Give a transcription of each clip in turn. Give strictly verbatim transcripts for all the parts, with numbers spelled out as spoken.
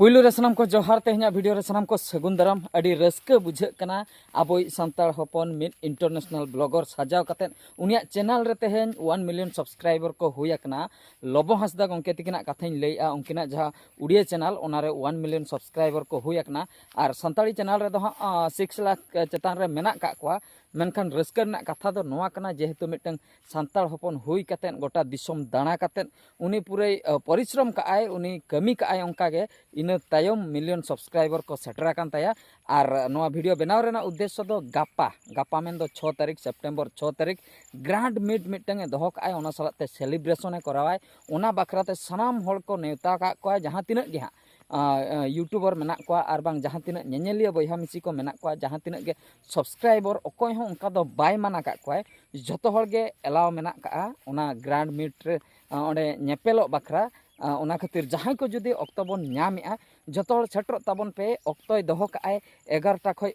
ᱯᱩᱭᱞᱩ ᱨᱮ ᱥᱟᱱᱟᱢ ᱠᱚ ᱡᱚᱦᱟᱨ, ᱛᱮᱦᱮᱧᱟᱜ ᱵᱷᱤᱰᱤᱭᱳ ᱨᱮ ᱥᱟᱱᱟᱢ ᱠᱚ ᱥᱟᱹᱜᱩᱱ ᱫᱟᱨᱟᱢ᱾ ᱟᱹᱰᱤ ᱨᱟᱹᱥᱠᱟᱹ ᱵᱩᱡᱷᱟᱹᱜ ᱠᱟᱱᱟ ᱟᱵᱚᱭᱤᱡ ᱥᱟᱱᱛᱟᱲ ᱦᱚᱯᱚᱱ ᱢᱤᱫ ᱤᱱᱴᱟᱨᱱᱮᱥᱱᱟᱞ ᱵᱞᱚᱜᱟᱨ ᱥᱟᱡᱟᱣ ᱠᱟᱛᱮᱫ ᱩᱱᱤᱭᱟᱜ ᱪᱮᱱᱮᱞ ᱨᱮ ᱛᱮᱦᱮᱧ ᱳᱣᱟᱱ ᱢᱤᱞᱤᱭᱚᱱ ᱥᱟᱵᱥᱠᱨᱟᱭᱵᱟᱨ ᱠᱚ ᱦᱩᱭ ᱟᱠᱟᱱᱟ᱾ ᱞᱚᱵᱚ ᱦᱟᱸᱥᱫᱟ ᱜᱚᱢᱠᱮ ᱛᱤᱠᱤᱱᱟᱜ ᱠᱟᱛᱷᱟᱧ ᱞᱟᱹᱭᱮᱜᱼᱟ, ᱩᱱᱠᱤᱱᱟᱜ ᱡᱟᱦᱟᱸ ᱩᱲᱤᱭᱟ ᱪᱮᱱᱮᱞ, ᱚᱱᱟᱨᱮ ᱳᱣᱟᱱ ᱢᱤᱞᱤᱭᱚᱱ ᱥᱟᱵᱥᱠᱨᱟᱭᱵᱟᱨ ᱠᱚ ᱦᱩᱭ ᱟᱠᱟᱱᱟ᱾ ᱟᱨ ᱥᱟᱱᱛᱟᱲᱤ ᱪᱮᱱᱮᱞ ᱨᱮᱫᱚ ᱦᱟᱸᱜ ᱥᱤᱠᱥ ᱞᱟᱠᱷ ᱪᱮᱛᱟᱱ ᱨᱮ ᱢᱮᱱᱟᱜ ᱟᱠᱟᱫ ᱠᱚᱣᱟ᱾ ᱢᱮᱱᱠᱷᱟᱱ ᱨᱟᱹᱥᱠᱟᱹ ᱨᱮᱱᱟᱜ ᱠᱟᱛᱷᱟ ᱫᱚ ᱱᱚᱣᱟ ᱠᱟᱱᱟ, ᱡᱮᱦᱮᱛᱩ ᱢᱤᱫᱴᱟᱝ ᱥᱟᱱᱛᱟᱲ ᱦᱚᱯᱚᱱ ᱦᱩᱭ ᱠᱟᱛᱮᱫ, ᱜᱚᱴᱟ ᱫᱤᱥᱚᱢ ᱫᱟᱬᱟ ᱠᱟᱛᱮᱫ, ᱩᱱᱤ ᱯᱩᱨᱟᱹᱭ ᱯᱚᱨᱤᱥᱨᱚᱢ ᱠᱟᱜᱼᱟᱭ, ᱩᱱᱤ ᱠᱟᱹᱢᱤ ᱠᱟᱜᱼᱟᱭ, ᱚᱱᱠᱟᱜᱮ ᱤᱱᱟᱹ ᱛᱟᱭᱚᱢ ᱢᱤᱞᱤᱭᱚᱱ ᱥᱟᱵᱥᱠᱨᱟᱭᱵᱟᱨ ᱠᱚ ᱥᱮᱴᱮᱨ ᱟᱠᱟᱱ ᱛᱟᱭᱟ᱾ ᱟᱨ ᱱᱚᱣᱟ ᱵᱷᱤᱰᱤᱭᱳ ᱵᱮᱱᱟᱣ ᱨᱮᱱᱟᱜ ᱩᱫᱽᱫᱮᱥᱥᱚ ᱫᱚ ᱜᱟᱯᱟ, ᱜᱟᱯᱟ ᱢᱮᱱᱫᱚ ᱪᱷᱚ ᱛᱟᱹᱨᱤᱠᱷ, ᱥᱮᱯᱴᱮᱢᱵᱚᱨ ᱪᱷᱚ ᱛᱟᱹᱨᱤᱠᱷ, ᱜᱨᱟᱱᱰ ᱢᱤᱴ ᱢᱤᱫᱴᱟᱝ ᱮ ᱫᱚᱦᱚ ᱠᱟᱜᱼᱟᱭ, ᱚᱱᱟ ᱥᱟᱞᱟᱜ ᱛᱮ ᱥᱮᱞᱤᱵᱨᱮᱥᱚᱱ ᱮ ᱠᱚᱨᱟᱣᱟᱭ᱾ ᱚᱱᱟ ᱵᱟᱠᱷᱨᱟ ᱛᱮ ᱥᱟᱱᱟᱢ ᱦᱚᱲ ᱠᱚ ᱱᱮᱣᱛᱟ ᱟᱠᱟᱫ ᱠᱚᱣᱟ, ᱡᱟᱦᱟᱸ ᱛᱤᱱᱟᱹᱜ ᱜᱮ ᱦᱟᱸᱜ ᱭᱩᱴᱩᱵᱟᱨ ᱢᱮᱱᱟᱜ ᱠᱚᱣᱟ ᱟᱨ ᱵᱟᱝ ᱡᱟᱦᱟᱸ ᱛᱤᱱᱟᱹᱜ ᱧᱮᱧᱮᱞᱤᱭᱟᱹ ᱵᱚᱭᱦᱟ ᱢᱤᱥᱤ ᱠᱚ ᱢᱮᱱᱟᱜ ᱠᱚᱣᱟ, ᱡᱟᱦᱟᱸ ᱛᱤᱱᱟᱹᱜ ᱜᱮ ᱥᱟᱵᱥᱠᱨᱟᱭᱵᱟᱨ, ᱚᱠᱚᱭ ᱦᱚᱸ ᱚᱱᱠᱟ ᱫᱚ ᱵᱟᱭ ᱢᱟᱱᱟ ᱠᱟᱜ ᱠᱚᱣᱟᱭ᱾ ᱡᱷᱚᱛᱚ ᱦᱚᱲ ᱜᱮ ᱮᱞᱟᱣ ᱢᱮᱱᱟᱜ ᱠᱟᱜᱼᱟ ᱚᱱᱟ ᱜᱨᱟᱱᱰ ᱢᱤᱴ ᱨᱮ ᱚᱸᱰᱮ ᱧᱮᱯᱮᱞᱚᱜ ᱵᱟᱠᱷᱨᱟ᱾ ᱚᱱᱟ ᱠᱷᱟᱹᱛᱤᱨ ᱡᱟᱦᱟᱸᱭ ᱠᱚ ᱡᱩᱫᱤ ᱚᱠᱛᱚ ᱵᱚᱱ ᱧᱟᱢᱮᱜᱼᱟ, ᱡᱷᱚᱛᱚ ᱦᱚᱲ ᱥᱮᱴᱮᱨᱚᱜ ᱛᱟᱵᱚᱱ ᱯᱮ᱾ ᱚᱠᱛᱚᱭ ᱫᱚᱦᱚ ᱠᱟᱜᱼᱟᱭ ᱮᱜᱟᱨᱚᱴᱟ ᱠᱷᱚᱱ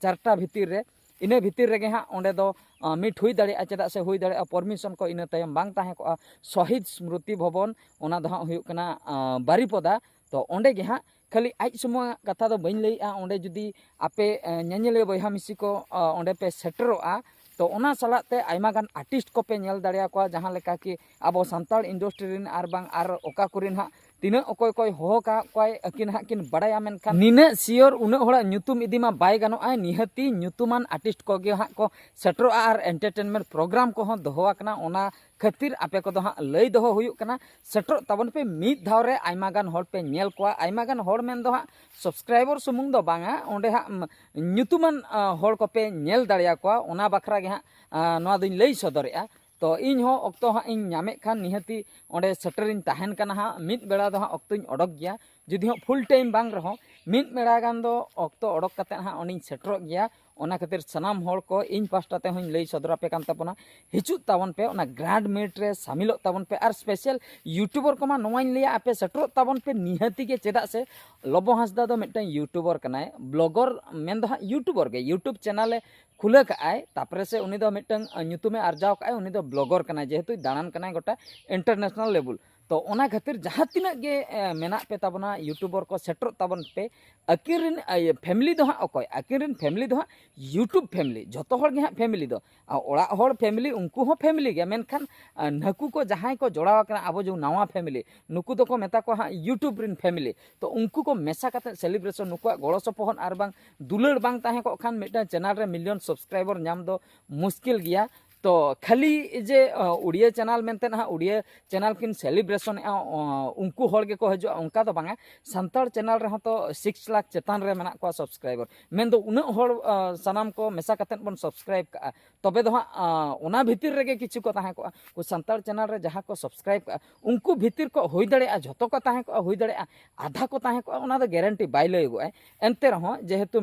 ᱪᱟᱨᱴᱟ ᱵᱷᱤᱛᱤᱨ ᱨᱮ᱾ ᱤᱱᱟᱹ ᱵᱷᱤᱛᱤᱨ ᱨᱮᱜᱮ ᱦᱟᱸᱜ ᱚᱸᱰᱮ ᱫᱚ ᱢᱤᱴ ᱦᱩᱭ ᱫᱟᱲᱮᱭᱟᱜᱼᱟ᱾ ᱪᱮᱫᱟᱜ ᱥᱮ ᱦᱩᱭ ᱫᱟᱲᱮᱭᱟᱜᱼᱟ ᱯᱟᱨᱢᱤᱥᱚᱱ ᱠᱚ ᱤᱱᱟᱹ ᱛᱟᱭᱚᱢ ᱵᱟᱝ ᱛᱟᱦᱮᱸ ᱠᱚᱜᱼᱟ᱾ ᱥᱚᱦᱤᱫ ᱥᱢᱨᱩᱛᱤ ᱵᱷᱚᱵᱚᱱ, ᱚᱱᱟ ᱫᱚ ᱦᱟᱸᱜ ᱦᱩᱭᱩᱜ ᱠᱟᱱᱟ ᱵᱟᱨᱤᱯᱚᱫᱟ᱾ ᱛᱚ ᱚᱸᱰᱮ ᱜᱮ ᱦᱟᱸᱜ, ᱠᱷᱟᱹᱞᱤ ᱟᱡ ᱥᱩᱢᱩᱝᱟᱜ ᱠᱟᱛᱷᱟ ᱫᱚ ᱵᱟᱹᱧ ᱞᱟᱹᱭᱮᱜᱼᱟ, ᱚᱸᱰᱮ ᱡᱩᱫᱤ ᱟᱯᱮ ᱧᱮᱧᱮᱞᱤᱭᱟᱹ ᱵᱚᱭᱦᱟ ᱢᱤᱥᱤ ᱠᱚ ᱚᱸᱰᱮ ᱯᱮ ᱥᱮᱴᱮᱨᱚᱜᱼᱟ, ᱛᱚ ᱚᱱᱟ ᱥᱟᱞᱟᱜ ᱛᱮ ᱟᱭᱢᱟ ᱜᱟᱱ ᱟᱨᱴᱤᱥᱴ ᱠᱚᱯᱮ ᱧᱮᱞ ᱫᱟᱲᱮᱭᱟᱠᱚᱣᱟ, ᱡᱟᱦᱟᱸ ᱞᱮᱠᱟ ᱠᱤ ᱟᱵᱚ ᱥᱟᱱᱛᱟᱲ ᱤᱱᱰᱟᱥᱴᱨᱤ ᱨᱮᱱ ᱟᱨ ᱵᱟᱝ ᱟᱨ ᱚᱠᱟ ᱠᱚᱨᱮᱱ ᱦᱟᱸᱜ ᱛᱤᱱᱟᱹᱜ ᱚᱠᱚᱭ ᱠᱚᱭ ᱦᱚᱦᱚ ᱠᱟᱜ ᱠᱚᱣᱟᱭ, ᱟᱹᱠᱤᱱ ᱦᱟᱸᱜ ᱠᱤᱱ ᱵᱟᱲᱟᱭᱟ᱾ ᱢᱮᱱᱠᱷᱟᱱ ᱱᱤᱱᱟᱹᱜ ᱥᱤᱭᱳᱨ ᱩᱱᱟᱹᱜ ᱦᱚᱲᱟᱜ ᱧᱩᱛᱩᱢ ᱤᱫᱤ ᱢᱟ ᱵᱟᱭ ᱜᱟᱱᱚᱜᱼᱟ᱾ ᱱᱤᱦᱟᱹᱛᱤ ᱧᱩᱛᱩᱢᱟᱱ ᱟᱨᱴᱤᱥᱴ ᱠᱚᱜᱮ ᱦᱟᱸᱜ ᱠᱚ ᱥᱮᱴᱮᱨᱚᱜᱼᱟ ᱟᱨ ᱮᱱᱴᱟᱨᱴᱮᱱᱢᱮᱱᱴ ᱯᱨᱳᱜᱨᱟᱢ ᱠᱚᱦᱚᱸ ᱫᱚᱦᱚ ᱟᱠᱟᱱᱟ᱾ ᱚᱱᱟ ᱠᱷᱟᱹᱛᱤᱨ ᱟᱯᱮ ᱠᱚᱫᱚ ᱦᱟᱸᱜ ᱞᱟᱹᱭ ᱫᱚᱦᱚ ᱦᱩᱭᱩᱜ ᱠᱟᱱᱟ, ᱥᱮᱴᱮᱨᱚᱜ ᱛᱟᱵᱚᱱ ᱯᱮ᱾ ᱢᱤᱫ ᱫᱷᱟᱣ ᱨᱮ ᱟᱭᱢᱟ ᱜᱟᱱ ᱦᱚᱲ ᱯᱮ ᱧᱮᱞ ᱠᱚᱣᱟ, ᱟᱭᱢᱟ ᱜᱟᱱ ᱦᱚᱲ ᱢᱮᱱ ᱫᱚ ᱦᱟᱸᱜ ᱥᱟᱵᱥᱠᱨᱟᱭᱵᱟᱨ ᱥᱩᱢᱩᱝ ᱫᱚ ᱵᱟᱝᱟ, ᱚᱸᱰᱮ ᱦᱟᱸᱜ ᱧᱩᱛᱩᱢᱟᱱ ᱦᱚᱲ ᱠᱚᱯᱮ ᱧᱮᱞ ᱫᱟᱲᱮᱭᱟᱠᱚᱣᱟ᱾ ᱚᱱᱟ ᱵᱟᱠᱷᱨᱟ ᱜᱮ ᱦᱟᱸᱜ ᱱᱚᱣᱟ ᱫᱚᱧ ᱞᱟᱹᱭ ᱥᱚᱫᱚᱨᱮᱜᱼᱟ᱾ ᱛᱚ ᱤᱧ ᱦᱚᱸ ᱚᱠᱛᱚ ᱦᱟᱸᱜ ᱤᱧ ᱧᱟᱢᱮᱫ ᱠᱷᱟᱱ ᱱᱤᱦᱟᱹᱛᱤ ᱚᱸᱰᱮ ᱥᱮᱴᱮᱨᱤᱧ ᱛᱟᱦᱮᱱ ᱠᱟᱱᱟ ᱦᱟᱸᱜ᱾ ᱢᱤᱫ ᱵᱮᱲᱟ ᱫᱚ ᱦᱟᱸᱜ ᱚᱠᱛᱚᱧ ᱚᱰᱚᱠ ᱜᱮᱭᱟ, ᱡᱩᱫᱤ ᱦᱚᱸ ᱯᱷᱩᱞ ᱴᱟᱭᱤᱢ ᱵᱟᱝ ᱨᱮᱦᱚᱸ ᱢᱤᱫ ᱵᱮᱲᱟ ᱜᱟᱱ ᱫᱚ ᱚᱠᱛᱚ ᱚᱰᱚᱠ ᱠᱟᱛᱮᱫ ᱦᱟᱸᱜ ᱚᱸᱰᱮᱧ ᱥᱮᱴᱮᱨᱚᱜ ᱜᱮᱭᱟ᱾ ᱚᱱᱟ ᱠᱷᱟᱹᱛᱤᱨ ᱥᱟᱱᱟᱢ ᱦᱚᱲ ᱠᱚ ᱤᱧ ᱯᱟᱥᱴᱟ ᱛᱮᱦᱚᱸᱧ ᱞᱟᱹᱭ ᱥᱚᱫᱚᱨ ᱟᱯᱮ ᱠᱟᱱ ᱛᱟᱵᱚᱱᱟ, ᱦᱤᱡᱩᱜ ᱛᱟᱵᱚᱱ ᱯᱮ, ᱚᱱᱟ ᱜᱨᱟᱱᱰ ᱢᱤᱴ ᱨᱮ ᱥᱟᱢᱤᱞᱚᱜ ᱛᱟᱵᱚᱱ ᱯᱮ᱾ ᱟᱨ ᱥᱯᱮᱥᱟᱞ ᱭᱩᱴᱩᱵᱟᱨ ᱠᱚᱢᱟ ᱱᱚᱣᱟᱧ ᱞᱟᱹᱭᱟ, ᱟᱯᱮ ᱥᱮᱴᱮᱨᱚᱜ ᱛᱟᱵᱚᱱ ᱯᱮ ᱱᱤᱦᱟᱹᱛᱤ ᱜᱮ, ᱪᱮᱫᱟᱜ ᱥᱮ ᱞᱚᱵᱚ ᱦᱟᱸᱥᱫᱟ ᱫᱚ ᱢᱤᱫᱴᱟᱝ ᱭᱩᱴᱩᱵᱟᱨ ᱠᱟᱱᱟᱭ, ᱵᱞᱚᱜᱟᱨ ᱢᱮᱱ ᱫᱚ ᱦᱟᱸᱜ ᱭᱩᱴᱩᱵᱟᱨ ᱜᱮ, ᱭᱩᱴᱩᱵᱽ ᱪᱮᱱᱮᱞᱮ ᱠᱷᱩᱞᱟᱹ ᱠᱟᱜᱼᱟᱭ, ᱛᱟᱨᱯᱚᱨᱮ ᱥᱮ ᱩᱱᱤ ᱫᱚ ᱢᱤᱫᱴᱟᱝ ᱧᱩᱛᱩᱢᱮ ᱟᱨᱡᱟᱣ ᱠᱟᱜᱼᱟᱭ, ᱩᱱᱤ ᱫᱚ ᱵᱞᱚᱜᱟᱨ ᱠᱟᱱᱟᱭ, ᱡᱮᱦᱮᱛᱩᱭ ᱫᱟᱬᱟᱱ ᱠᱟᱱᱟᱭ ᱜᱚᱴᱟ ᱤᱱᱴᱟᱨᱱᱮᱥᱱᱟᱞ ᱞᱮᱵᱮᱞ᱾ ᱛᱚ ᱚᱱᱟ ᱠᱷᱟᱹᱛᱤᱨ ᱡᱟᱦᱟᱸ ᱛᱤᱱᱟᱹᱜ ᱜᱮ ᱮ, ᱢᱮᱱᱟᱜ ᱯᱮ ᱛᱟᱵᱚᱱᱟ YouTuber ᱠᱚ, ᱥᱮᱴᱮᱨᱚᱜ ᱛᱟᱵᱚᱱ ᱯᱮ᱾ ᱟᱹᱠᱤᱱ ᱨᱮᱱ ᱯᱷᱮᱢᱤᱞᱤ ᱫᱚ ᱦᱟᱸᱜ ᱚᱠᱚᱭ? ᱟᱹᱠᱤᱱ ᱨᱮᱱ ᱯᱷᱮᱢᱤᱞᱤ ᱫᱚ ᱦᱟᱸᱜ YouTube ᱯᱷᱮᱢᱤᱞᱤ, ᱡᱷᱚᱛᱚ ᱦᱚᱲ ᱜᱮ ᱦᱟᱸᱜ ᱯᱷᱮᱢᱤᱞᱤ ᱫᱚ᱾ ᱟᱨ ᱚᱲᱟᱜ ᱦᱚᱲ ᱯᱷᱮᱢᱤᱞᱤ, ᱩᱱᱠᱩ ᱦᱚᱸ ᱯᱷᱮᱢᱤᱞᱤ ᱜᱮ, ᱢᱮᱱᱠᱷᱟᱱ ᱟᱨ ᱱᱟᱹᱠᱩ ᱠᱚ ᱡᱟᱦᱟᱸᱭ ᱠᱚ ᱡᱚᱲᱟᱣ ᱟᱠᱟᱱᱟ ᱟᱵᱚ ᱡᱮ ᱱᱟᱣᱟ ᱯᱷᱮᱢᱤᱞᱤ, ᱱᱩᱠᱩ ᱫᱚᱠᱚ ᱢᱮᱛᱟ ᱠᱚᱣᱟ ᱦᱟᱸᱜ YouTube ᱨᱮᱱ ᱯᱷᱮᱢᱤᱞᱤ᱾ ᱛᱚ ᱩᱱᱠᱩ ᱠᱚ ᱢᱮᱥᱟ ᱠᱟᱛᱮ ᱥᱮᱞᱤᱵᱨᱮᱥᱚᱱ, ᱱᱩᱠᱩᱣᱟᱜ ᱜᱚᱲᱚ ᱥᱚᱯᱚᱦᱚᱫ ᱟᱨ ᱵᱟᱝ ᱫᱩᱞᱟᱹᱲ ᱵᱟᱝ ᱛᱟᱦᱮᱸ ᱠᱚᱜ ᱠᱷᱟᱱ ᱢᱤᱫᱴᱟᱝ ᱪᱮᱱᱮᱞ ᱨᱮ ᱢᱤᱞᱤᱭᱚᱱ ᱥᱟᱵᱥᱠᱨᱟᱭᱵᱟᱨ ᱧᱟᱢ ᱫᱚ ᱢᱩᱥᱠᱤᱞ ᱜᱮᱭᱟ᱾ ᱛᱚ ᱠᱷᱟᱹᱞᱤ ᱡᱮ ᱟᱸ, ᱩᱲᱤᱭᱟ ᱪᱮᱱᱮᱞ ᱢᱮᱱᱛᱮ ᱱᱟᱦᱟᱜ ᱩᱲᱤᱭᱟ ᱪᱮᱱᱮᱞ ᱠᱤᱱ ᱥᱮᱞᱤᱵᱨᱮᱥᱚᱱᱮᱜᱼᱟ, ᱟᱸ, ᱩᱱᱠᱩ ᱦᱚᱲ ᱜᱮᱠᱚ ᱦᱤᱡᱩᱜᱼᱟ, ᱚᱱᱠᱟ ᱫᱚ ᱵᱟᱝᱟ᱾ ᱥᱟᱱᱛᱟᱲ ᱪᱮᱱᱮᱞ ᱨᱮᱦᱚᱸ ᱛᱚ ᱥᱤᱠᱥ ᱞᱟᱠᱷ ᱪᱮᱛᱟᱱ ᱨᱮ ᱢᱮᱱᱟᱜ ᱠᱚᱣᱟ ᱥᱟᱵᱥᱠᱨᱟᱭᱵᱟᱨ᱾ ᱢᱮᱱᱫᱚ ᱩᱱᱟᱹᱜ ᱦᱚᱲ ᱟᱸ, ᱥᱟᱱᱟᱢ ᱠᱚ ᱢᱮᱥᱟ ᱠᱟᱛᱮᱫ ᱵᱚᱱ ᱥᱟᱵᱥᱠᱨᱟᱭᱤᱵ ᱠᱟᱜᱼᱟ, ᱛᱚᱵᱮ ᱫᱚ ᱦᱟᱸᱜ ᱟᱸ, ᱚᱱᱟ ᱵᱷᱤᱛᱤᱨ ᱨᱮᱜᱮ ᱠᱤᱪᱷᱩ ᱠᱚ ᱛᱟᱦᱮᱸ ᱠᱚᱜᱼᱟ᱾ ᱩᱱᱠᱩ ᱥᱟᱱᱛᱟᱲ ᱪᱮᱱᱮᱞ ᱨᱮ ᱡᱟᱦᱟᱸ ᱠᱚ ᱥᱟᱵᱥᱠᱨᱟᱭᱤᱵ ᱠᱟᱜᱼᱟ, ᱩᱱᱠᱩ ᱵᱷᱤᱛᱤᱨ ᱠᱚ ᱦᱩᱭ ᱫᱟᱲᱮᱭᱟᱜᱼᱟ, ᱡᱷᱚᱛᱚ ᱠᱚ ᱛᱟᱦᱮᱸ ᱠᱚᱜᱼᱟ, ᱦᱩᱭ ᱫᱟᱲᱮᱭᱟᱜᱼᱟ ᱟᱫᱷᱟ ᱠᱚ ᱛᱟᱦᱮᱸ ᱠᱚᱜᱼᱟ, ᱚᱱᱟ ᱫᱚ ᱜᱮᱨᱮᱱᱴᱤ ᱵᱟᱭ ᱞᱟᱹᱭᱚᱜᱚᱜᱼᱟᱭ᱾ ᱮᱱᱛᱮ ᱨᱮᱦᱚᱸ ᱡᱮᱦᱮᱛᱩ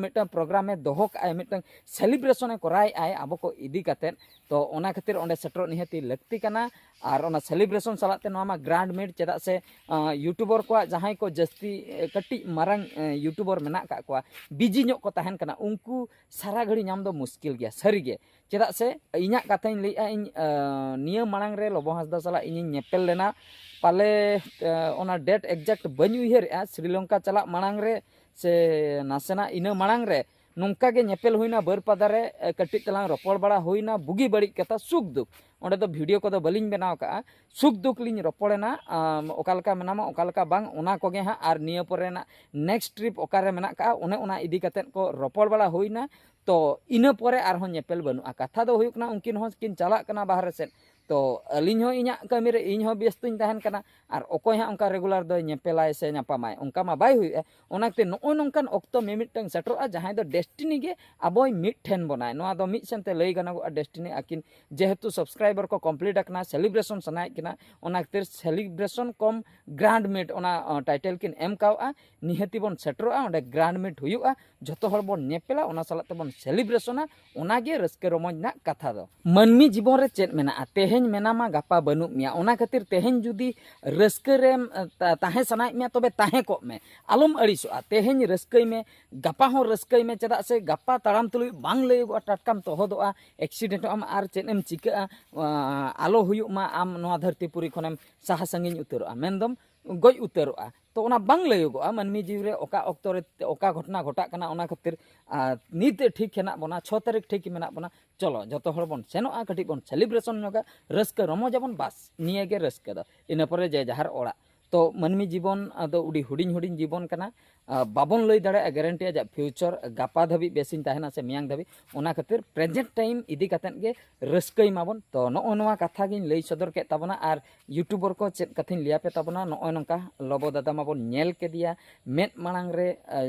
ᱢᱤᱫᱴᱟᱝ ᱯᱨᱳᱜᱨᱟᱢᱮ ᱫᱚᱦᱚ ᱠᱟᱜᱼᱟᱭ, ᱢᱤᱫᱴᱟᱝ ᱥᱮᱞᱤᱵᱨᱮᱥᱚᱱᱮ ᱠᱚᱨᱟᱣᱮᱫᱼᱟᱭ ᱟᱵᱚ ᱠᱚ ᱤᱫᱤ ᱠᱟᱛᱮᱫ, ᱛᱚ ᱚᱱᱟ ᱠᱷᱟᱹᱛᱤᱨ ᱚᱸᱰᱮ ᱥᱮᱴᱮᱨᱚᱜ ᱱᱤᱦᱟᱹᱛᱤ ᱞᱟᱹᱠᱛᱤ ᱠᱟᱱᱟ᱾ ᱟᱨ ᱚᱱᱟ ᱥᱮᱞᱤᱵᱨᱮᱥᱚᱱ ᱥᱟᱞᱟᱜ ᱛᱮ ᱱᱚᱣᱟ ᱢᱟ ᱜᱨᱟᱱᱰ ᱢᱤᱴ, ᱪᱮᱫᱟᱜ ᱥᱮ ᱟᱸ, ᱭᱩᱴᱩᱵᱚᱨ ᱠᱚᱣᱟᱜ ᱡᱟᱦᱟᱸᱭ ᱠᱚ ᱡᱟᱹᱥᱛᱤ ᱮ, ᱠᱟᱹᱴᱤᱡ ᱢᱟᱨᱟᱝ ᱮ, ᱭᱩᱴᱩᱵᱚᱨ ᱢᱮᱱᱟᱜ ᱠᱟᱜ ᱠᱚᱣᱟ, ᱵᱤᱡᱤ ᱧᱚᱜ ᱠᱚ ᱛᱟᱦᱮᱱ ᱠᱟᱱᱟ, ᱩᱱᱠᱩ ᱥᱟᱨᱟ ᱜᱷᱟᱹᱲᱤ ᱧᱟᱢ ᱫᱚ ᱢᱩᱥᱠᱤᱞ ᱜᱮᱭᱟ ᱥᱟᱹᱨᱤᱜᱮ᱾ ᱪᱮᱫᱟᱜ ᱥᱮ ᱤᱧᱟᱹᱜ ᱠᱟᱛᱷᱟᱧ ᱞᱟᱹᱭᱮᱜᱼᱟ, ᱤᱧ ᱟᱸ, ᱱᱤᱭᱟᱹ ᱢᱟᱲᱟᱝ ᱨᱮ ᱞᱚᱵᱚ ᱦᱟᱸᱥᱫᱟ ᱥᱟᱞᱟᱜ ᱤᱧᱤᱧ ᱧᱮᱯᱮᱞ ᱞᱮᱱᱟ, ᱯᱟᱞᱮ ᱮ, ᱚᱱᱟ ᱰᱮᱴ ᱮᱠᱡᱮᱠᱴ ᱵᱟᱹᱧ ᱩᱭᱦᱟᱹᱨᱮᱜᱼᱟ, ᱥᱨᱤᱞᱚᱝᱠᱟ ᱪᱟᱞᱟᱜ ᱢᱟᱲᱟᱝ ᱨᱮ ᱥᱮ ᱱᱟᱥᱮᱱᱟᱜ ᱤᱱᱟᱹ ᱢᱟᱲᱟᱝ ᱨᱮ ᱱᱚᱝᱠᱟ ᱜᱮ ᱧᱮᱯᱮᱞ ᱦᱩᱭᱱᱟ ᱵᱟᱹᱨᱯᱟᱫᱟ ᱨᱮ, ᱮ, ᱠᱟᱹᱴᱤᱡ ᱛᱟᱞᱟᱝ ᱨᱚᱯᱚᱲ ᱵᱟᱲᱟ ᱦᱩᱭᱱᱟ, ᱵᱩᱜᱤ ᱵᱟᱹᱲᱤᱡ ᱠᱟᱛᱷᱟ, ᱥᱩᱠ ᱫᱩᱠ᱾ ᱚᱸᱰᱮ ᱫᱚ ᱵᱷᱤᱰᱤᱭᱳ ᱠᱚᱫᱚ ᱵᱟᱹᱞᱤᱧ ᱵᱮᱱᱟᱣ ᱠᱟᱜᱼᱟ᱾ ᱥᱩᱠ ᱫᱩᱠ ᱞᱤᱧ ᱨᱚᱯᱚᱲᱮᱱᱟ, ᱟᱢ, ᱚᱠᱟ ᱞᱮᱠᱟ ᱢᱮᱱᱟᱢᱟ, ᱚᱠᱟ ᱞᱮᱠᱟ ᱵᱟᱝ, ᱚᱱᱟ ᱠᱚᱜᱮ ᱦᱟᱸᱜ᱾ ᱟᱨ ᱱᱤᱭᱟᱹ ᱯᱚᱨᱮᱱᱟᱜ ᱱᱮᱠᱥᱴ ᱴᱨᱤᱯ ᱚᱠᱟᱨᱮ ᱢᱮᱱᱟᱜ ᱠᱟᱜᱼᱟ, ᱚᱱᱮ ᱚᱱᱟ ᱤᱫᱤ ᱠᱟᱛᱮᱫ ᱠᱚ ᱨᱚᱯᱚᱲ ᱵᱟᱲᱟ ᱦᱩᱭᱱᱟ᱾ ᱛᱚ ᱤᱱᱟᱹ ᱯᱚᱨᱮ ᱟᱨᱦᱚᱸ ᱧᱮᱯᱮᱞ ᱵᱟᱹᱱᱩᱜᱼᱟ᱾ ᱠᱟᱛᱷᱟ ᱫᱚ ᱦᱩᱭᱩᱜ ᱠᱟᱱᱟ, ᱩᱱᱠᱤᱱ ᱦᱚᱸ ᱠᱤᱱ ᱪᱟᱞᱟᱜ ᱠᱟᱱᱟ ᱵᱟᱦᱨᱮ ᱥᱮᱫ, ᱛᱚ ᱟᱹᱞᱤᱧ ᱦᱚᱸ ᱤᱧᱟᱹᱜ ᱠᱟᱹᱢᱤ ᱨᱮ ᱤᱧ ᱦᱚᱸ ᱵᱮᱥᱛᱚᱧ ᱛᱟᱦᱮᱱ ᱠᱟᱱᱟ, ᱟᱨ ᱚᱠᱚᱭ ᱦᱟᱸᱜ ᱚᱱᱠᱟ ᱨᱮᱜᱩᱞᱟᱨ ᱫᱚᱭ ᱧᱮᱯᱮᱞᱟᱭ ᱥᱮ ᱧᱟᱯᱟᱢᱟᱭ, ᱚᱱᱠᱟ ᱢᱟ ᱵᱟᱭ ᱦᱩᱭᱩᱜᱼᱟ᱾ ᱚᱱᱟᱛᱮ ᱱᱚᱜᱼᱚᱭ ᱱᱚᱝᱠᱟᱱ ᱚᱠᱛᱚ ᱢᱤᱢᱤᱫᱴᱟᱝ ᱥᱮᱴᱮᱨᱚᱜᱼᱟ, ᱡᱟᱦᱟᱸᱭ ᱫᱚ ᱰᱮᱥᱴᱤᱱᱤ ᱜᱮ ᱟᱵᱚᱭ ᱢᱤᱫ ᱴᱷᱮᱱ ᱵᱚᱱᱟᱭ᱾ ᱱᱚᱣᱟ ᱫᱚ ᱢᱤᱫ ᱥᱮᱱᱛᱮ ᱞᱟᱹᱭ ᱜᱟᱱᱚᱜᱚᱜᱼᱟ, ᱰᱮᱥᱴᱤᱱᱤ ᱟᱹᱠᱤᱱ ᱡᱮᱦᱮᱛᱩ ᱥᱟᱵᱥᱠᱨᱟᱭᱵᱟᱨ ᱠᱚ ᱠᱚᱢᱯᱞᱤᱴ ᱟᱠᱟᱱᱟ, ᱥᱮᱞᱤᱵᱨᱮᱥᱚᱱ ᱥᱟᱱᱟᱭᱮᱫ ᱠᱤᱱᱟ, ᱚᱱᱟ ᱠᱷᱟᱹᱛᱤᱨ ᱥᱮᱞᱤᱵᱨᱮᱥᱚᱱ ᱠᱚᱢ ᱜᱨᱟᱱᱰ ᱢᱤᱴ ᱚᱱᱟ ᱴᱟᱭᱴᱮᱞ ᱠᱤᱱ ᱮᱢ ᱠᱟᱣᱜᱼᱟ᱾ ᱱᱤᱦᱟᱹᱛᱤ ᱵᱚᱱ ᱥᱮᱴᱮᱨᱚᱜᱼᱟ, ᱚᱸᱰᱮ ᱜᱨᱟᱱᱰ ᱢᱤᱴ ᱦᱩᱭᱩᱜᱼᱟ, ᱡᱷᱚᱛᱚ ᱦᱚᱲ ᱵᱚᱱ ᱧᱮᱯᱮᱞᱟ, ᱚᱱᱟ ᱥᱟᱞᱟᱜ ᱛᱮᱵᱚᱱ ᱥᱮᱞᱤᱵᱨᱮᱥᱚᱱᱟ᱾ ᱚᱱᱟᱜᱮ ᱨᱟᱹᱥᱠᱟᱹ ᱨᱚᱢᱚᱡᱽ ᱨᱮᱱᱟᱜ ᱠᱟᱛᱷᱟ ᱫᱚ᱾ ᱢᱟᱹᱱᱢᱤ ᱡᱤᱵᱚᱱ ᱨᱮ ᱪᱮᱫ ᱢᱮᱱᱟᱜᱼᱟ? ᱛᱮᱦᱮᱧ ᱢᱮᱱᱟᱢᱟ ᱜᱟᱯᱟ ᱵᱟᱹᱱᱩᱜ ᱢᱮᱭᱟ᱾ ᱚᱱᱟ ᱠᱷᱟᱹᱛᱤᱨ ᱛᱮᱦᱮᱧ ᱡᱩᱫᱤ ᱨᱟᱹᱥᱠᱟᱹ ᱨᱮᱢ ᱛᱟ- ᱛᱟᱦᱮᱸ ᱥᱟᱱᱟᱭᱮᱫ ᱢᱮᱭᱟ, ᱛᱚᱵᱮ ᱛᱟᱦᱮᱸ ᱠᱚᱜ ᱢᱮ, ᱟᱞᱚᱢ ᱟᱹᱲᱤᱥᱚᱜᱼᱟ᱾ ᱛᱮᱦᱮᱧ ᱨᱟᱹᱥᱠᱟᱹᱭ ᱢᱮ, ᱜᱟᱯᱟ ᱦᱚᱸ ᱨᱟᱹᱥᱠᱟᱹᱭ ᱢᱮ, ᱪᱮᱫᱟᱜ ᱥᱮ ᱜᱟᱯᱟ ᱛᱟᱲᱟᱢ ᱛᱩᱞᱩᱡ ᱵᱟᱝ ᱞᱟᱹᱭᱚᱜᱚᱜᱼᱟ, ᱴᱟᱴᱠᱟᱢ ᱛᱚᱦᱚᱫᱚᱜᱼᱟ, ᱮᱠᱥᱤᱰᱮᱱᱴᱚᱜ ᱟᱢ, ᱟᱨ ᱪᱮᱫ ᱮᱢ ᱪᱤᱠᱟᱹᱜᱼᱟ, ᱟᱸ, ᱟᱞᱚ ᱦᱩᱭᱩᱜ ᱢᱟ, ᱟᱢ ᱱᱚᱣᱟ ᱫᱷᱟᱹᱨᱛᱤ ᱯᱩᱨᱤ ᱠᱷᱚᱱᱮᱢ ᱥᱟᱦᱟ ᱥᱟᱺᱜᱤᱧ ᱩᱛᱟᱹᱨᱚᱜᱼᱟ, ᱢᱮᱱᱫᱚᱢ ᱜᱚᱡ ᱩᱛᱟᱹᱨᱚᱜᱼᱟ᱾ ᱛᱚ ᱚᱱᱟ ᱵᱟᱝ ᱞᱟᱹᱭᱚᱜᱚᱜᱼᱟ ᱢᱟᱹᱱᱢᱤ ᱡᱤᱣᱤ ᱨᱮ ᱚᱠᱟ ᱚᱠᱛᱚ ᱨᱮ ᱚᱠᱟ ᱜᱷᱚᱴᱚᱱᱟ ᱜᱷᱚᱴᱟᱜ ᱠᱟᱱᱟ᱾ ᱚᱱᱟ ᱠᱷᱟᱹᱛᱤᱨ ᱟᱨ ᱱᱤᱛ ᱴᱷᱤᱠ ᱦᱮᱱᱟᱜ ᱵᱚᱱᱟ, ᱪᱷᱚ ᱛᱟᱹᱨᱤᱠᱷ ᱴᱷᱤᱠ ᱢᱮᱱᱟᱜ ᱵᱚᱱᱟ, ᱪᱚᱞᱚ ᱡᱚᱛᱚ ᱦᱚᱲ ᱵᱚᱱ ᱥᱮᱱᱚᱜᱼᱟ, ᱠᱟᱹᱴᱤᱡ ᱵᱚᱱ ᱥᱮᱞᱤᱵᱨᱮᱥᱚᱱ ᱧᱚᱜᱟ, ᱨᱟᱹᱥᱠᱟᱹ ᱨᱚᱢᱚᱡᱟᱵᱚᱱ, ᱵᱟᱥ ᱱᱤᱭᱟᱹ ᱜᱮ ᱨᱟᱹᱥᱠᱟᱹ ᱫᱚ᱾ ᱤᱱᱟᱹ ᱯᱚᱨᱮ ᱡᱮ ᱡᱟᱦᱟᱨ ᱚᱲᱟᱜ᱾ ᱛᱚ ᱢᱟᱹᱱᱢᱤ ᱡᱤᱵᱚᱱ ᱫᱚ ᱟᱹᱰᱤ ᱦᱩᱰᱤᱧ ᱦᱩᱰᱤᱧ ᱡᱤᱵᱚᱱ ᱠᱟᱱᱟ, ᱟᱨ ᱵᱟᱵᱚᱱ ᱞᱟᱹᱭ ᱫᱟᱲᱮᱭᱟᱜᱼᱟ ᱜᱮᱨᱮᱱᱴᱤ ᱟᱡᱟᱜ ᱯᱷᱤᱭᱩᱪᱟᱨ ᱜᱟᱯᱟ ᱫᱷᱟᱹᱵᱤᱡ ᱵᱮᱥᱤᱧ ᱛᱟᱦᱮᱱᱟ ᱥᱮ ᱢᱮᱭᱟᱝ ᱫᱷᱟᱹᱵᱤᱡ᱾ ᱚᱱᱟ ᱠᱷᱟᱹᱛᱤᱨ ᱯᱨᱮᱡᱮᱱᱴ ᱴᱟᱭᱤᱢ ᱤᱫᱤ ᱠᱟᱛᱮᱫ ᱜᱮ ᱨᱟᱹᱥᱠᱟᱹᱭ ᱢᱟᱵᱚᱱ᱾ ᱛᱚ ᱱᱚᱜᱼᱚ ᱱᱚᱣᱟ ᱠᱟᱛᱷᱟ ᱜᱤᱧ ᱞᱟᱹᱭ ᱥᱚᱫᱚᱨ ᱠᱮᱫ ᱛᱟᱵᱚᱱᱟ᱾ ᱟᱨ ᱤᱭᱩᱴᱩᱵᱟᱨ ᱠᱚ, ᱪᱮᱫ ᱠᱟᱛᱷᱟᱧ ᱞᱟᱹᱭᱟᱯᱮ ᱛᱟᱵᱚᱱᱟ, ᱱᱚᱜᱼᱚᱭ ᱱᱚᱝᱠᱟ ᱞᱚᱵᱚ ᱫᱟᱫᱟ ᱢᱟᱵᱚᱱ ᱧᱮᱞ ᱠᱮᱫᱮᱭᱟ ᱢᱮᱫ ᱢᱟᱲᱟᱝ ᱨᱮ,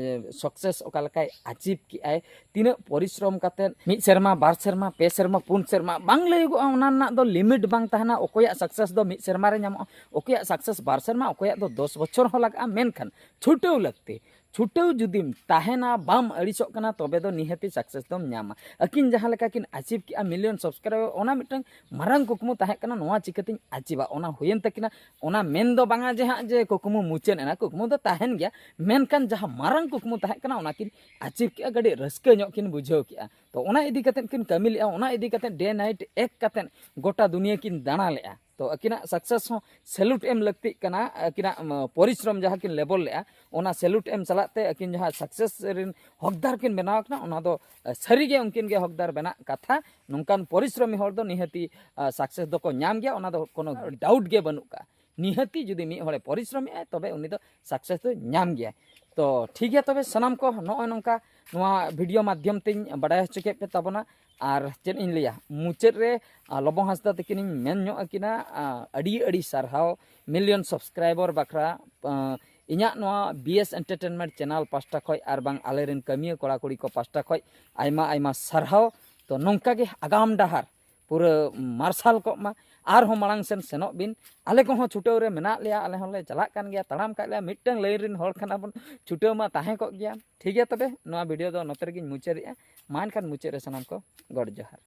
ᱥᱟᱠᱥᱮᱥ ᱚᱠᱟ ᱞᱮᱠᱟᱭ ᱟᱪᱤᱵᱷ ᱠᱮᱜᱼᱟᱭ, ᱛᱤᱱᱟᱹᱜ ᱯᱚᱨᱤᱥᱨᱚᱢ ᱠᱟᱛᱮᱫ, ᱢᱤᱫ ᱥᱮᱨᱢᱟ, ᱵᱟᱨ ᱥᱮᱨᱢᱟ, ᱯᱮ ᱥᱮᱨᱢᱟ, ᱯᱩᱱ ᱥᱮᱨᱢᱟ, ᱵᱟᱝ ᱞᱟᱹᱭᱚᱜᱚᱜᱼᱟ, ᱚᱱᱟ ᱨᱮᱱᱟᱜ ᱫᱚ ᱞᱤᱢᱤᱴ ᱵᱟᱝ ᱛᱟᱦᱮᱱᱟ᱾ ᱚᱠᱚᱭᱟᱜ ᱥᱟᱠᱥᱮᱥ ᱫᱚ ᱢᱤᱫ ᱥᱮᱨᱢᱟ ᱨᱮ ᱧᱟᱢᱚᱜᱼᱟ, ᱚᱠᱚᱭᱟᱜ ᱥᱟᱠᱥᱮᱥ ᱵᱟᱨ ᱥᱮᱨᱢᱟ, ᱚᱠᱚᱭᱟᱜ ᱫᱚ ᱫᱚᱥ ᱵᱚᱪᱷᱚᱨ ᱦᱚᱸ ᱞᱟᱜᱟᱜᱼᱟ, ᱢᱮᱱᱠᱷᱟᱱ ᱪᱷᱩᱴᱟᱹᱣ ᱞᱟᱹᱠᱛᱤ᱾ ᱪᱷᱩᱴᱟᱹᱣ ᱡᱩᱫᱤᱢ ᱛᱟᱦᱮᱱᱟ, ᱵᱟᱢ ᱟᱹᱲᱤᱥᱚᱜ ᱠᱟᱱᱟ, ᱛᱚᱵᱮ ᱫᱚ ᱱᱤᱦᱟᱹᱛᱤ ᱥᱟᱠᱥᱮᱥ ᱫᱚᱢ ᱧᱟᱢᱟ᱾ ᱟᱹᱠᱤᱱ ᱡᱟᱦᱟᱸ ᱞᱮᱠᱟ ᱠᱤᱱ ᱟᱪᱤᱵᱷ ᱠᱮᱜᱼᱟ ᱢᱤᱞᱤᱭᱚᱱ ᱥᱟᱵᱥᱠᱨᱟᱭᱵᱟᱨ, ᱚᱱᱟ ᱢᱤᱫᱴᱟᱝ ᱢᱟᱨᱟᱝ ᱠᱩᱠᱢᱩ ᱛᱟᱦᱮᱸ ᱠᱟᱱᱟ, ᱱᱚᱣᱟ ᱪᱤᱠᱟᱹᱛᱤᱧ ᱟᱪᱤᱵᱷᱟ, ᱚᱱᱟ ᱦᱩᱭᱮᱱ ᱛᱟᱹᱠᱤᱱᱟ᱾ ᱚᱱᱟ ᱢᱮᱱ ᱫᱚ ᱵᱟᱝᱟ ᱡᱮ ᱦᱟᱸᱜ ᱡᱮ ᱠᱩᱠᱢᱩ ᱢᱩᱪᱟᱹᱫ ᱮᱱᱟ, ᱠᱩᱠᱢᱩ ᱫᱚ ᱛᱟᱦᱮᱱ ᱜᱮᱭᱟ, ᱢᱮᱱᱠᱷᱟᱱ ᱡᱟᱦᱟᱸ ᱢᱟᱨᱟᱝ ᱠᱩᱠᱢᱩ ᱛᱟᱦᱮᱸ ᱠᱟᱱᱟ, ᱚᱱᱟ ᱠᱤᱱ ᱟᱪᱤᱵᱷ ᱠᱮᱜᱼᱟ, ᱠᱟᱹᱴᱤᱡ ᱨᱟᱹᱥᱠᱟᱹ ᱧᱚᱜ ᱠᱤᱱ ᱵᱩᱡᱷᱟᱹᱣ ᱠᱮᱜᱼᱟ᱾ ᱛᱚ ᱚᱱᱟ ᱤᱫᱤ ᱠᱟᱛᱮᱫ ᱠᱤᱱ ᱠᱟᱹᱢᱤ ᱞᱮᱜᱼᱟ, ᱚᱱᱟ ᱤᱫᱤ ᱠᱟᱛᱮᱫ ᱰᱮ ᱱᱟᱭᱤᱴ ᱮᱠ ᱠᱟᱛᱮᱫ ᱜᱚᱴᱟ ᱫᱩᱱᱤᱭᱟᱹ ᱠᱤᱱ ᱫᱟᱬᱟ ᱞᱮᱜᱼᱟ᱾ ᱛᱚ ᱟᱹᱠᱤᱱᱟᱜ ᱥᱟᱠᱥᱮᱥ ᱦᱚᱸ ᱥᱮᱞᱩᱴ ᱮᱢ ᱞᱟᱹᱠᱛᱤᱜ ᱠᱟᱱᱟ, ᱟᱹᱠᱤᱱᱟᱜ, ᱩᱢ, ᱯᱚᱨᱤᱥᱨᱚᱢ ᱡᱟᱦᱟᱸ ᱠᱤᱱ ᱞᱮᱵᱚᱞ ᱞᱮᱜᱼᱟ, ᱚᱱᱟ ᱥᱮᱞᱩᱴ ᱮᱢ ᱥᱟᱞᱟᱜ ᱛᱮ ᱟᱹᱠᱤᱱ ᱡᱟᱦᱟᱸ ᱥᱟᱠᱥᱮᱥ ᱨᱮᱱ ᱦᱚᱠᱫᱟᱨ ᱠᱤᱱ ᱵᱮᱱᱟᱣ ᱠᱟᱱᱟ, ᱚᱱᱟ ᱫᱚ, ᱟ, ᱥᱟᱹᱨᱤᱜᱮ ᱩᱱᱠᱤᱱ ᱜᱮ ᱦᱚᱠᱫᱟᱨ ᱵᱮᱱᱟᱜ ᱠᱟᱛᱷᱟ᱾ ᱱᱚᱝᱠᱟᱱ ᱯᱚᱨᱤᱥᱨᱚᱢᱤ ᱦᱚᱲ ᱫᱚ ᱱᱤᱦᱟᱹᱛᱤ, ᱟ, ᱥᱟᱠᱥᱮᱥ ᱫᱚᱠᱚ ᱧᱟᱢ ᱜᱮᱭᱟ, ᱚᱱᱟ ᱫᱚ ᱠᱳᱱᱳ ᱰᱟᱣᱩᱴ ᱜᱮ ᱵᱟᱹᱱᱩᱜ ᱠᱟᱜᱼᱟ᱾ ᱱᱤᱦᱟᱹᱛᱤ ᱡᱩᱫᱤ ᱢᱤᱫ ᱦᱚᱲᱮ ᱯᱚᱨᱤᱥᱨᱚᱢᱮᱜᱼᱟᱭ, ᱛᱚᱵᱮ ᱩᱱᱤ ᱫᱚ ᱥᱟᱠᱥᱮᱥ ᱫᱚᱭ ᱧᱟᱢ ᱜᱮᱭᱟ᱾ ᱛᱚ ᱴᱷᱤᱠ ᱜᱮᱭᱟ, ᱛᱚᱵᱮ ᱥᱟᱱᱟᱢ ᱠᱚ ᱱᱚᱜᱼᱚᱭ ᱱᱚᱝᱠᱟ ᱱᱚᱣᱟ ᱵᱷᱤᱰᱤᱭᱳ ᱢᱟᱫᱽᱫᱷᱚᱢ ᱛᱮᱧ ᱵᱟᱰᱟᱭ ᱦᱚᱪᱚ ᱠᱮᱫ ᱯᱮ ᱛᱟᱵᱚᱱᱟ᱾ ᱟᱨ ᱪᱮᱫ ᱤᱧ ᱞᱟᱹᱭᱟ, ᱢᱩᱪᱟᱹᱫ ᱨᱮ, ᱟ, ᱞᱚᱵᱚ ᱦᱟᱸᱥᱫᱟ ᱛᱟᱹᱠᱤᱱᱤᱧ ᱢᱮᱱ ᱧᱚᱜ ᱟᱹᱠᱤᱱᱟ, ᱟ, ᱟᱹᱰᱤ ᱟᱹᱰᱤ ᱥᱟᱨᱦᱟᱣ ᱢᱤᱞᱤᱭᱚᱱ ᱥᱟᱵᱥᱠᱨᱟᱭᱵᱟᱨ ᱵᱟᱠᱷᱨᱟ, ᱟ, ᱤᱧᱟᱹᱜ ᱱᱚᱣᱟ ᱵᱤ ᱮᱥ ᱮᱱᱴᱟᱨᱴᱮᱱᱢᱮᱱᱴ ᱪᱮᱱᱮᱞ ᱯᱟᱥᱴᱟ ᱠᱷᱚᱱ ᱟᱨ ᱵᱟᱝ ᱟᱞᱮᱨᱮᱱ ᱠᱟᱹᱢᱤᱭᱟᱹ ᱠᱚᱲᱟ ᱠᱩᱲᱤ ᱠᱚ ᱯᱟᱥᱴᱟ ᱠᱷᱚᱱ ᱟᱭᱢᱟ ᱟᱭᱢᱟ ᱥᱟᱨᱦᱟᱣ᱾ ᱛᱚ ᱱᱚᱝᱠᱟ ᱜᱮ ᱟᱜᱟᱢ ᱰᱟᱦᱟᱨ ᱯᱩᱨᱟᱹ ᱢᱟᱨᱥᱟᱞ ᱠᱚᱜ ᱢᱟ, ᱟᱨᱦᱚᱸ ᱢᱟᱲᱟᱝ ᱥᱮᱱ ᱥᱮᱱᱚᱜ ᱵᱤᱱ᱾ ᱟᱞᱮ ᱠᱚᱦᱚᱸ ᱪᱷᱩᱴᱟᱹᱣ ᱨᱮ ᱢᱮᱱᱟᱜ ᱞᱮᱭᱟ, ᱟᱞᱮ ᱦᱚᱸᱞᱮ ᱪᱟᱞᱟᱜ ᱠᱟᱱ ᱜᱮᱭᱟ, ᱛᱟᱲᱟᱢ ᱠᱟᱜ ᱞᱮᱭᱟ, ᱢᱤᱫᱴᱟᱝ ᱞᱟᱭᱤᱱ ᱨᱮᱱ ᱦᱚᱲ ᱠᱟᱱᱟ ᱵᱚᱱ, ᱪᱷᱩᱴᱟᱹᱣ ᱢᱟ ᱛᱟᱦᱮᱸ ᱠᱚᱜ ᱜᱮᱭᱟ᱾ ᱴᱷᱤᱠ ᱜᱮᱭᱟ, ᱛᱚᱵᱮ ᱱᱚᱣᱟ ᱵᱷᱤᱰᱤᱭᱳ ᱫᱚ ᱱᱚᱛᱮ ᱨᱮᱜᱮᱧ ᱢᱩᱪᱟᱹᱫᱮᱜᱼᱟ᱾ ᱢᱟ ᱮᱱᱠᱷᱟᱱ ᱢᱩᱪᱟᱹᱫ ᱨᱮ ᱥᱟᱱᱟᱢ ᱠᱚ ᱜᱚᱰ ᱡᱚᱦᱟᱨ᱾